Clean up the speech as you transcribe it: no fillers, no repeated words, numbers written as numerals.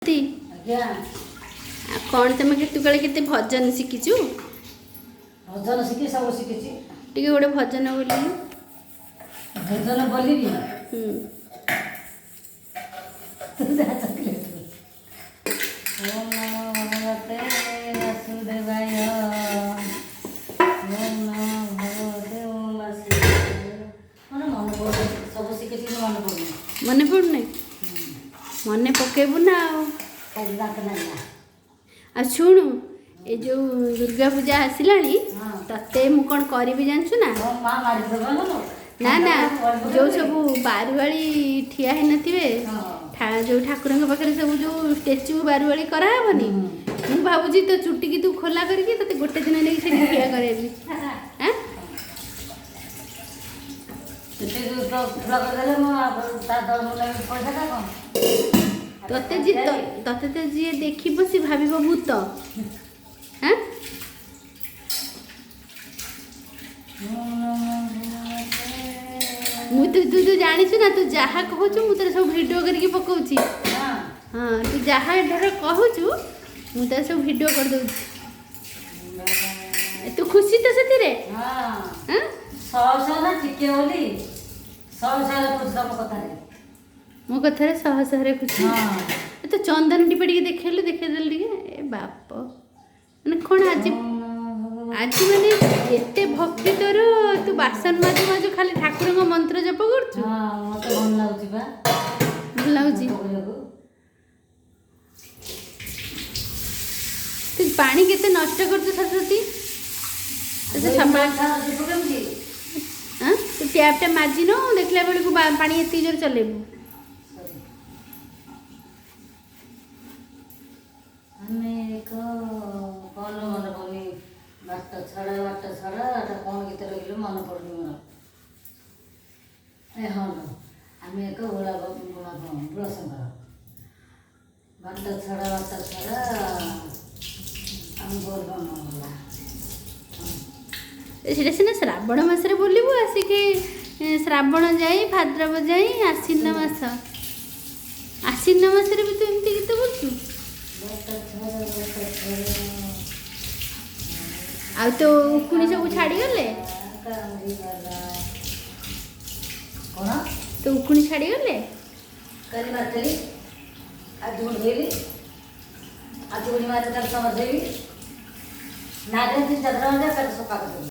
ଆଜ୍ଞା। ଆଉ କ'ଣ ତମେ ତୁ କାଳେ କେତେ ଭଜନ ଶିଖିଛୁ? ଭଜନ ଶିଖି ସବୁ ଶିଖିଛି। ଟିକେ ଗୋଟେ ଭଜନ ବୋଲିଲୁ। ଭଜନ ବୋଲିବି? ହୁଁ। ତୁ ଯାହା ଚକିଲେ। ଓମ୍ ନମୋ ଭଗବତେ ବାସୁଦେବାୟ, ଓମ୍ ନମୋ ଭଗବତେ ଓମ୍ ବାସୁଦେବାୟ। ମାନେ ମନେ ପଡ଼ୁନି, ସବୁ ଶିଖିଛି କିନ୍ତୁ ମନେ ପଡ଼ୁନି। ମନେ ପଡ଼ୁନି? ମନେ ପକେଇବୁ ନା ଆଉ। କାଲି ଦାନ୍ତ ନାଗିଲା। ଆଉ ଶୁଣୁ, ଏ ଯେଉଁ ଦୁର୍ଗା ପୂଜା ଆସିଲାଣି, ହଁ। ତତେ ମୁଁ କ'ଣ କରିବି ଜାଣିଛୁ ନା? ମୋ ମା ମାରିଦେବ ନା ନା, ଯେଉଁ ସବୁ ବାରୁଆଳି ଠିଆ ହେଇନଥିବେ, ଯେଉଁ ଠାକୁରଙ୍କ ପାଖରେ ସବୁ ଯେଉଁ ଷ୍ଟାଚ୍ୟୁ ବାରୁଆଳି କରାହେବନି, ମୁଁ ଭାବୁଛି ତୋ ଚୁଟିକି ତୁ ଖୋଲା କରିକି ତୋତେ ଗୋଟେ ଦିନ ନେଇକି ସେଠି ଠିଆ କରେଇବି। ଆଁ? ଚୁଟି ଖୋଲା କରିଦେଲେ ମୁଁ ତା ଦର ମୁଁ ନେବି ପଇସାଟା କ'ଣ? ତତେ ଯିଏ ତତେ ତ ଯିଏ ଦେଖିବ ସେ ଭାବିବ ଭୂତ। ଆଁ, ମୁଁ ତୁ ତୁ ତୁ ଜାଣିଛୁ ନା, ତୁ ଯାହା କହୁଛୁ ମୁଁ ତୋର ସବୁ ଭିଡ଼ିଓ କରିକି ପକଉଛି। ହଁ, ତୁ ଯାହା ଧର କହୁଛୁ ମୁଁ ତାର ସବୁ ଭିଡ଼ିଓ କରିଦେଉଛି। ତୁ ଖୁସି ତ ସେଥିରେ? ହଁ। ଶହ ଶହ ନା ଟିକେ ବୋଲି ଶହ ଶହ ଖୁସି ତମ କଥାରେ। ମୋ କଥାରେ ଶହ ଶହରେ ଖୁସି। ହଁ। ଏ ତ ଚନ୍ଦନ ଟିପା ଟିକେ ଦେଖେଇଲୁ, ଦେଖେଇଦେଲୁ ଟିକେ। ଏ ବାପ, ମାନେ କ'ଣ ଆଜି ଆଜି ମାନେ ଏତେ ଭକ୍ତି ତୋର, ତୁ ବାସନ ମାଜୁ ମାଜୁ ଖାଲି ଠାକୁରଙ୍କ ମନ୍ତ୍ର ଜପ କରୁଛୁ। ହଁ, ମତେ ଭଲ ଲାଗୁଛି ବା। ଭଲ ଲାଗୁଛି? କରିବାକୁ। ତୁ ପାଣି କେତେ ନଷ୍ଟ କରୁଛୁ ସରସ୍ୱତୀ, ତତେ ସକାଳେ ଯିବୁ କେମିତି? ଆଁ, ତୁ ଟ୍ୟାପ୍ଟା ମାଜିନୁ, ଦେଖିଲା ବେଳକୁ ପାଣି ଏତିକି ଜୋରେ ଚଲେଇବୁ। ଆମେ ଏକ କ'ଣ ମନେ ପଡ଼ୁନି, ବାଟ ଛଡ଼ା ବାଟ ଛଡ଼ା, ଏଟା କ'ଣ ଗୀତ ରଖିଲୁ, ମନେ ପଡ଼ୁନି ମୋର। ଏ ହଁ ଲୋ, ଆମେ ଏକ ବୁଳା ବୁଳା ବୁଳା ଶଙ୍କର, ବାଟ ଛଡ଼ା ବାଟ ଛଡ଼ା, ଆମ ବୋଲବମ ଗଲା। ସେଟା ସିନା ଶ୍ରାବଣ ମାସରେ ବୋଲିବୁ, ଆସିକି ଶ୍ରାବଣ ଯାଇ ଭାଦ୍ରବ ଯାଇ ଆଶ୍ୱିନ ମାସ, ଆଶ୍ୱିନ ମାସରେ ବି ତୁ ଏମିତି ଗୀତ ବୋଲୁଛୁ? ବାଟ ଛଡ଼ା ବାଟ ଛଡ଼ା। ଆଉ ତୋ ଉକୁଣି ସବୁ ଛାଡ଼ିଗଲେ? କାନ୍ଦିଗଲା କ'ଣ? ତୋ ଉକୁଣି ଛାଡ଼ିଗଲେ? କାଲି ମାରିଥିଲି, ଆଜି ପୁଣି ଧୋଇଲି, ଆଜି ପୁଣି ମାରି କାଲି ସମାଜ ଧୋଇବି। ନାଗରେ 3 4 ମାରିଲେ କାଲି ସଫା କରିଦେବି।